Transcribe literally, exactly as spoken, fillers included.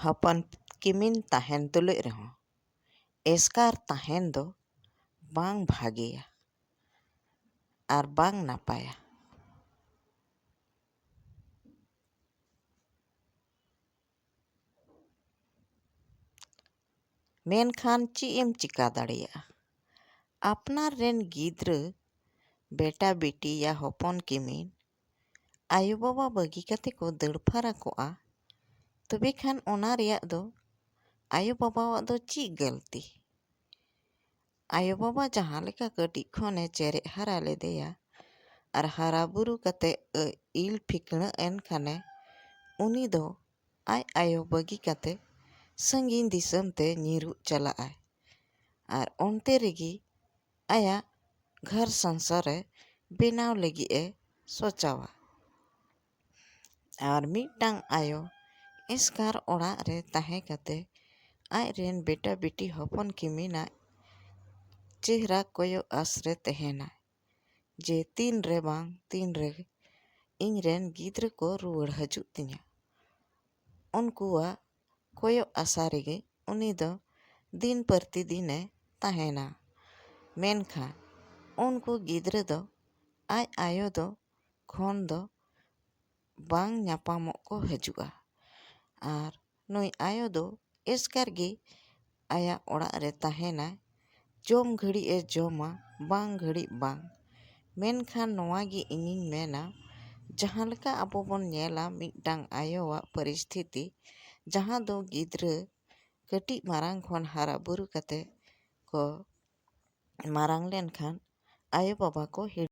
ᱦᱚᱯᱚᱱ ᱠᱤᱢᱤᱱ ᱛᱟᱦᱮᱱ ᱛᱩᱞᱩᱡ ᱨᱮᱦᱚᱸ ᱮᱥᱠᱟᱨ ᱛᱟᱦᱮᱱ ᱫᱚ ᱵᱟᱝ ᱵᱷᱟᱜᱮᱭᱟ ᱟᱨ ᱵᱟᱝ ᱱᱟᱯᱟᱭᱟ᱾ ᱢᱮᱱᱠᱷᱟᱱ ᱪᱮᱫ ᱮᱢ ᱪᱤᱠᱟ ᱫᱟᱲᱮᱭᱟᱜᱼᱟ? ᱟᱯᱱᱟᱨ ᱨᱮᱱ ᱜᱤᱫᱽᱨᱟᱹ, ᱵᱮᱴᱟ ᱵᱤᱴᱤ ᱭᱟ ᱦᱚᱯᱚᱱ ᱠᱤᱢᱤᱱ ᱟᱭᱳᱼᱵᱟᱵᱟ ᱵᱟᱹᱜᱤ ᱠᱟᱛᱮ ᱠᱚ ᱫᱟᱹᱲ ᱯᱷᱟᱨᱟ ᱠᱚᱜᱼᱟ, ᱛᱚᱵᱮ ᱠᱷᱟᱱ ᱚᱱᱟ ᱨᱮᱭᱟᱜ ᱫᱚ ᱟᱭᱳᱼᱵᱟᱵᱟᱣᱟᱜ ᱫᱚ ᱪᱮᱫ ᱜᱟᱹᱞᱛᱤ? ᱟᱭᱳᱼᱵᱟᱵᱟ ᱡᱟᱦᱟᱸ ᱞᱮᱠᱟ ᱠᱟᱹᱴᱤᱡ ᱠᱷᱚᱱᱮ ᱪᱮᱨᱮᱡ ᱦᱟᱨᱟ ᱞᱮᱫᱮᱭᱟ ᱟᱨ ᱦᱟᱨᱟ ᱵᱩᱨᱩ ᱠᱟᱛᱮ ᱤᱞ ᱯᱷᱤᱠᱲᱟᱹᱜ ᱮᱱ ᱠᱷᱟᱱᱮ, ᱩᱱᱤ ᱫᱚ ᱟᱡ ᱟᱭᱳ ᱵᱟᱹᱜᱤ ᱠᱟᱛᱮ ᱥᱟᱺᱜᱤᱧ ᱫᱤᱥᱚᱢ ᱛᱮ ᱧᱤᱨᱩᱜ ᱪᱟᱞᱟᱜᱼᱟᱭ᱾ ᱟᱨ ᱚᱱᱛᱮ ᱨᱮᱜᱮ ᱟᱭᱟᱜ ᱜᱷᱚᱨ ᱥᱚᱝᱥᱟᱨ ᱮ ᱵᱮᱱᱟᱣ ᱞᱟᱹᱜᱤᱫ ᱮ ᱥᱚᱪᱟᱣᱟ᱾ ᱟᱨ ᱢᱤᱫᱴᱟᱝ ᱟᱭᱳ ᱮᱥᱠᱟᱨ ᱚᱲᱟᱜ ᱨᱮ ᱛᱟᱦᱮᱸ ᱠᱟᱛᱮ ᱟᱡ ᱨᱮᱱ ᱵᱮᱴᱟ ᱵᱤᱴᱤ ᱦᱚᱯᱚᱱ ᱠᱤᱢᱤᱱᱟᱜ ᱪᱮᱦᱨᱟ ᱠᱚᱭᱚᱜ ᱟᱥ ᱨᱮ ᱛᱟᱦᱮᱱᱟ, ᱡᱮ ᱛᱤᱱ ᱨᱮ ᱵᱟᱝ ᱛᱤᱱ ᱨᱮ ᱤᱧ ᱨᱮᱱ ᱜᱤᱫᱽᱨᱟᱹ ᱠᱚ ᱨᱩᱣᱟᱹᱲ ᱦᱤᱡᱩᱜ ᱛᱤᱧᱟ᱾ ᱩᱱᱠᱩᱣᱟᱜ ᱠᱚᱭᱚᱜ ᱟᱥᱟ ᱨᱮᱜᱮ ᱩᱱᱤ ᱫᱚ ᱫᱤᱱ ᱯᱨᱚᱛᱤ ᱫᱤᱱᱮ ᱛᱟᱦᱮᱱᱟ᱾ ᱢᱮᱱᱠᱷᱟᱱ ᱩᱱᱠᱩ ᱜᱤᱫᱽᱨᱟᱹ ᱫᱚ ᱟᱡ ᱟᱭᱳ ᱫᱚ ᱠᱷᱚᱱ ᱫᱚ ᱵᱟᱝ ᱧᱟᱯᱟᱢᱚᱜ ᱠᱚ ᱦᱤᱡᱩᱜᱼᱟ᱾ ᱟᱨ ᱱᱩᱭ ᱟᱭᱳ ᱫᱚ ᱮᱥᱠᱟᱨ ᱜᱮ ᱟᱭᱟᱜ ᱚᱲᱟᱜ ᱨᱮ ᱛᱟᱦᱮᱱᱟᱭ᱾ ᱡᱚᱢ ᱜᱷᱟᱹᱲᱤᱡ ᱮ ᱡᱚᱢᱟ, ᱵᱟᱝ ᱜᱷᱟᱹᱲᱤᱡ ᱵᱟᱝ᱾ ᱢᱮᱱᱠᱷᱟᱱ ᱱᱚᱣᱟ ᱜᱮ ᱤᱧᱤᱧ ᱢᱮᱱᱟ, ᱡᱟᱦᱟᱸ ᱞᱮᱠᱟ ᱟᱵᱚ ᱵᱚᱱ ᱧᱮᱞᱟ ᱢᱤᱫᱴᱟᱝ ᱟᱭᱳᱣᱟᱜ ᱯᱚᱨᱤᱥᱛᱷᱤᱛᱤ, ᱡᱟᱦᱟᱸ ᱫᱚ ᱜᱤᱫᱽᱨᱟᱹ ᱠᱟᱹᱴᱤᱡ ᱢᱟᱨᱟᱝ ᱠᱷᱚᱱ ᱦᱟᱨᱟ ᱵᱩᱨᱩ ᱠᱟᱛᱮ ᱠᱚ ᱢᱟᱨᱟᱝ ᱞᱮᱱᱠᱷᱟᱱ ᱟᱭᱳᱼᱵᱟᱵᱟ ᱠᱚ ᱦᱤᱲᱤᱧ